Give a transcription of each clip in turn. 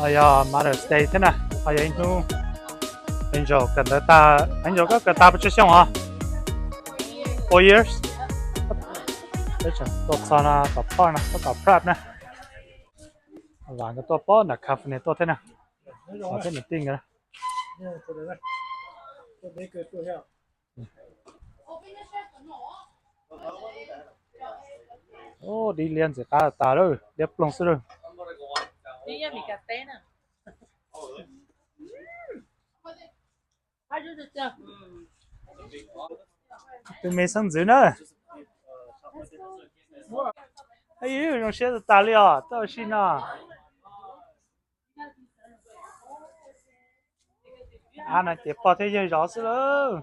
Yog Mother's Day thiab na, ho yog ib hnub angel kawm ntawv tas, angel koj kawm tas puas tsawg xyoo os? Four years. Peb tseem tuaj txog no tom park no, tom prep na. Vam nkawd tuaj pab nram cafe tuaj thiab na, thiab niam tij nkawd. Dib liab ntxim qab tas lawm, liab ploog xwb lawm. Tus me xeeb ntxwv na. Zoo siab tas li os, tuaj ua si no. Av no ces pog thiab yawg zov xwb lauj.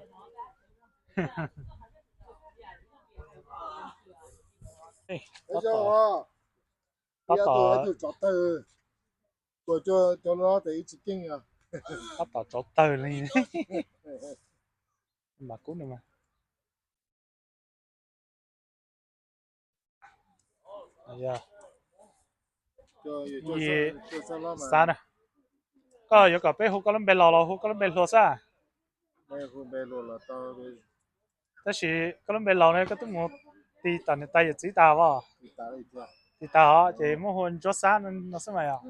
Tab tom, tab tom tsauv tawg li. Mam kub no mas. Xav na, koj yuav kom peb hu koj lub npe laus los hu koj lub npe hluas xwb? Tab sis koj lub npe laus ne koj twb mus tis tom niam tais yawm txiv tas os. Tis tas os ces muab hu Ntsuab Xab no xwb mas yog.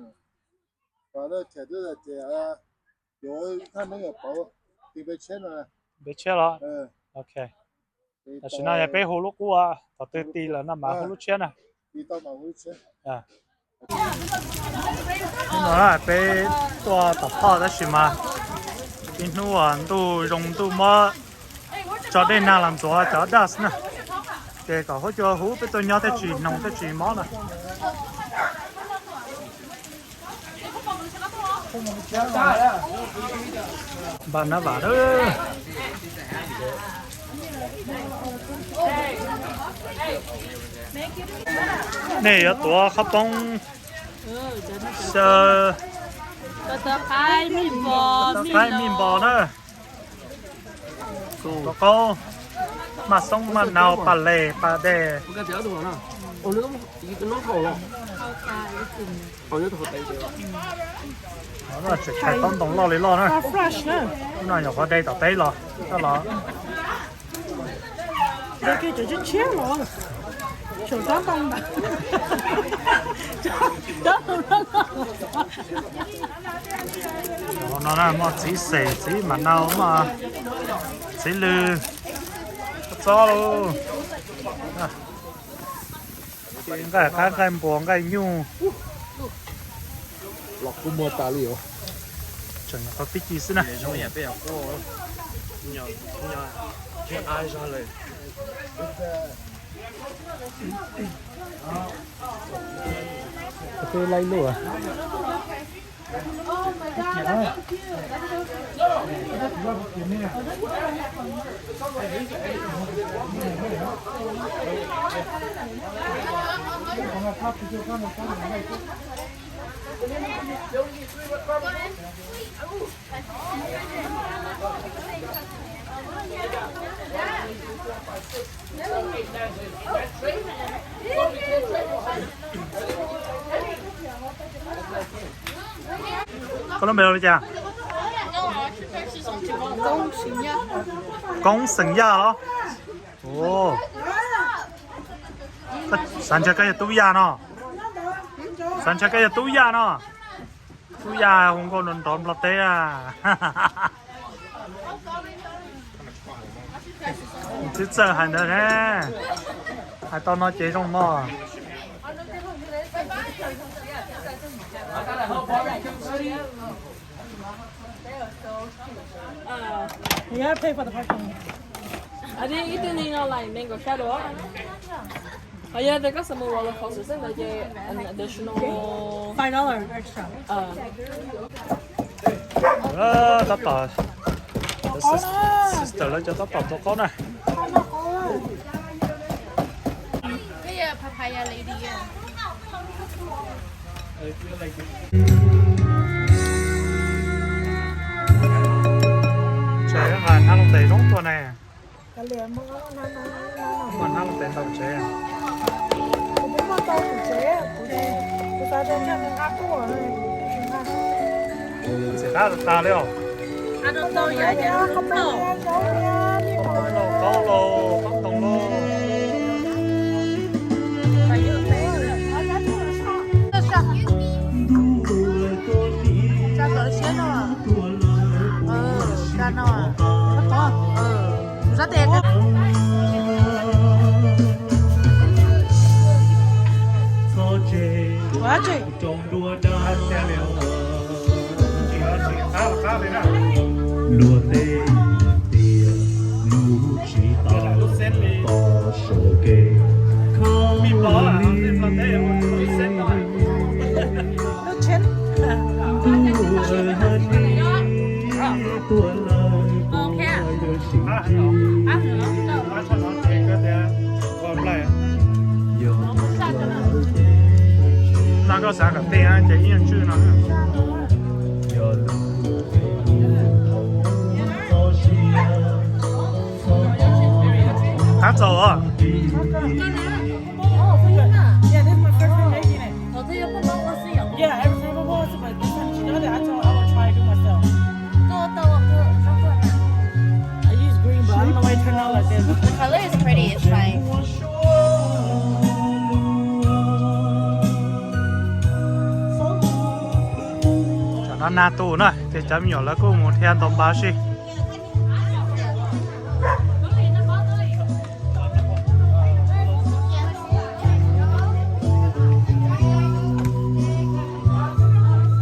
Npe tshiab los? Ok. Tam sim no yog peb hu lub qub, thaum twg tis lawm no mas hu lub tshiab na. Hnub no peb tuaj tom phoj tab sis mas ib hnub ntuj zoo ntuj muab tso dej nag los ntxuav cov dust na, ces kom huab cua huv peb tuaj nyob thiaj tsis hnoos thiaj tsis mob na. Npaj nab vam na. Nej yuav tuav qhob poob xyaw, qaib mij npos na. Tus qaub, maj xoob maj nau, pas les pas dej. Tseem tais taub ntoo loj li loj na. Lub no nyuam qhuav de tom teb los, coj los. No na muaj txiv xes, txiv mam nau, muaj txiv lws, txob lauj. Nqaij qab, nqaij npua, nqaij nyuj. Los kub muag tas li os. Tseem nyuam qhuav pib ci xwb na. Peb laib luj. Koj lub npe hu li cas? Koob xeem Yaj los? Xav ntshe koj yog Tub Yaj no. Xav ntshe koj yog Tub Yaj no. Tub Yaj hu nkauj nrov nrov Nplog teb a. Twb txawj hais ntawd ne. Hais tau no ces zoo mog. I think you do need no like mango shadow. Oh yeah, they got some more roller coasters in there, yeah, an additional five dollar extra. Tab tom, sister lawv cov tab tom tua qaub na. Papaya lady. Tseem nqa hnab loo tes zoo tuaj ne. Nqa hnab loo tes ntau tsev. Kuv twb muaj tau tus tsev, kuv xav tias nqa tuaj. Ntxim qab tas li os. Qaub los, qaub ntoo los. Luag tej tias lub tsis tau tos saum kev kho li. Tuaj lawm kuv yawg sim tsis. No koj xav kom tej ces ib nyuag tswj no. Qab txaus os. Yeah, this is my first time making it. Yeah, every time I was, but this time she does it, I told her I would try it do myself. I use green, but I don't know why it turned out like this. The color is pretty, it's fine. Cov no nag tu na, ces cov me nyuam lawv kuj mus dhia ntaus npav si.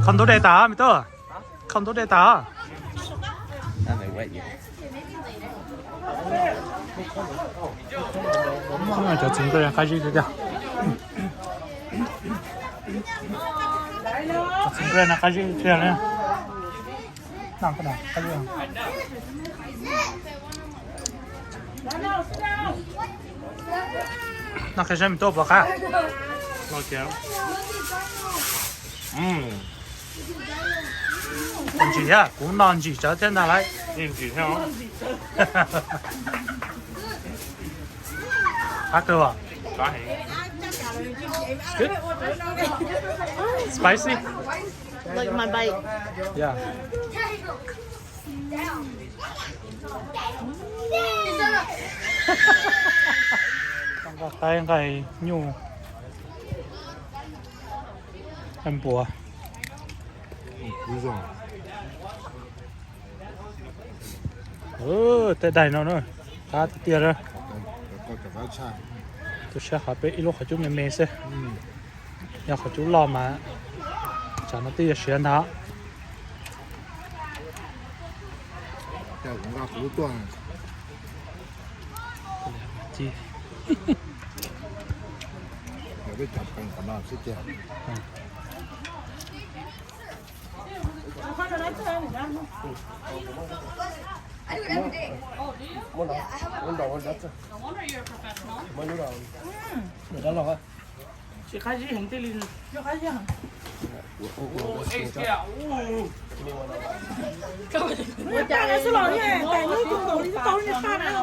Khaus ntug dej tas me tub, khaus ntug dej tas. Cov txiv nplej qab zib tiag tiag. Cov txiv nplej no qab zib tiag li. Noj qhov seb me tub puas qab. Ntsim thiab, kuv no ntsim tsawv thiab ntag lauj. Qab kawg os. Spicy. Like my bite. Yeah. Nqaij qaib, nqaij nyuj, nqaij npua. Tej daim no na, qab tiag tiag li. Tu siab qhov peb ib lub qhov cub me me xwb. Yog qhov cub loj mas tsam no twb yuav siav ntag. Tsis qab zib heev tiag li. Ua cas xwb los tais nub tus nkaus li tau li paj na.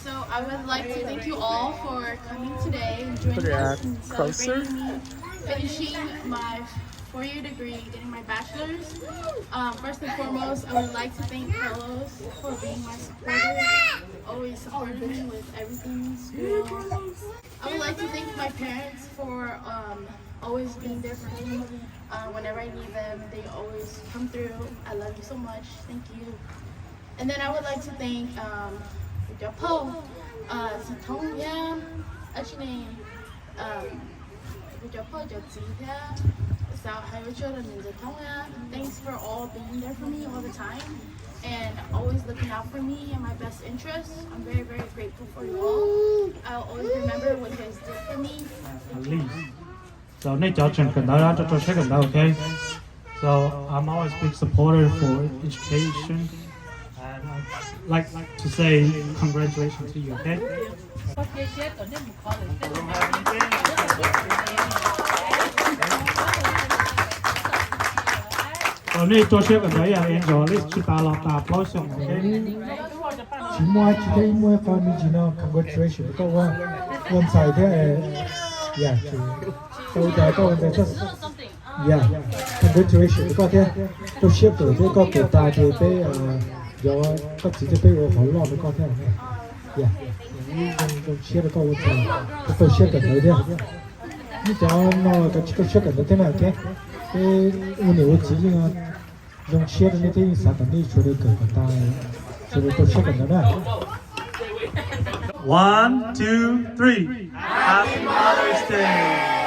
So I would like to thank you all for coming today and joining us and celebrating me finishing my four-year degree, getting my bachelor's. Um, first and foremost, I would like to thank Carlos for being my supporter, always supporting me with everything in school. I would like to thank my parents for um, always being there for me. Uh, whenever I need them, they always come through. I love you so much. Thank you. And then I would like to thank um, Ntxawm Phauj, uh, Txiv Thoob thiab, actually, um, Ntxawm Phauj cov txiv thiab, xav hais ua tsaug rau Ntxawm Thoob thiab. Thanks for all being there for me all the time and always looking out for me and my best interests. I'm very, very grateful for you all. I'll always remember what you guys did for me. At least. So nej cov tseem kawm ntawv rau rau siab kawm ntawv, okay? So I'm always big supporter for education. And I'd like to say congratulations to you, okay? Nej rau siab kawm ntawv ib yam li Angel List tsis tas los tas plaub xyoo. Tsis muaj, tsis muaj ib qho me ntsis no, congratulations rau koj ua, ua ntxhais thiab. Yam, tau tas koj ua ntxhais thiab. Yam, congratulations rau koj thiab. Rau siab kawm thiab, koj kawm tas ces peb, yog koj txiv thiab peb ua qhov loj rau koj thiab. Yam, zoo siab rau koj ua ntxhais, koj tau siab kawm ntawv thiab. Nej cov no los cov tsis tau siab kawm ntawv thiab na, peb ua niam ua txiv yeej zoo siab rau nej thiab, yeej xav kom nej sawv daws kawm kom tas, sawv daws tau siab kawm ntawv na. One, two, three. Happy Mother's Day.